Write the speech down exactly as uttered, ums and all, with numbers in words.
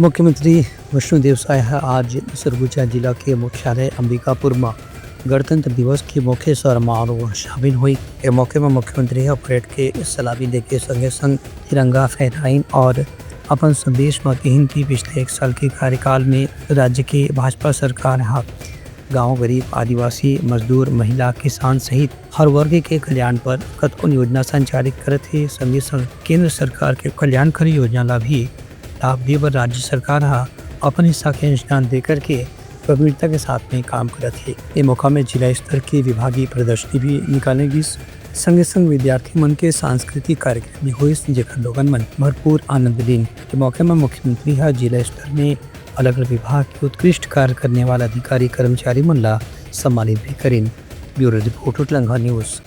मुख्यमंत्री विष्णुदेव साय ह आज सरगुजा जिला के मुख्यालय अंबिकापुर म गणतंत्र दिवस के मुख्य समारोह शामिल हुई। ए मौके म मुख्यमंत्री ह परेड के सलामी देके संगे संग तिरंगा फहराइन और अपन संदेश म किहिन कि पिछले एक साल के कार्यकाल में राज्य के भाजपा सरकार ह गांव, गरीब, आदिवासी, मजदूर, महिला, किसान सहित हर वर्ग के कल्याण पर कतकोन योजना संचालित करत हे। संगे संग केंद्र सरकार के कल्याणकारी योजना ला भी लाभ दे बर राज्य सरकार ह अपन हिस्सा के अंशदान दे करके गंभीरता के साथ में काम करत हे। ए मौका में जिला स्तर के विभागीय प्रदर्शनी भी निकाले गिस। संगे संग विद्यार्थी मन के सांस्कृतिक कार्यक्रम भी होइस, जेकर लोगन मन भरपूर आनंद लीन। ए मौके में मुख्यमंत्री ह जिला स्तर में अलग-अलग विभाग के उत्कृष्ट कार्य करने वाला अधिकारी कर्मचारी मन ला सम्मानित भी करिन। Bureau report, Utlangha news.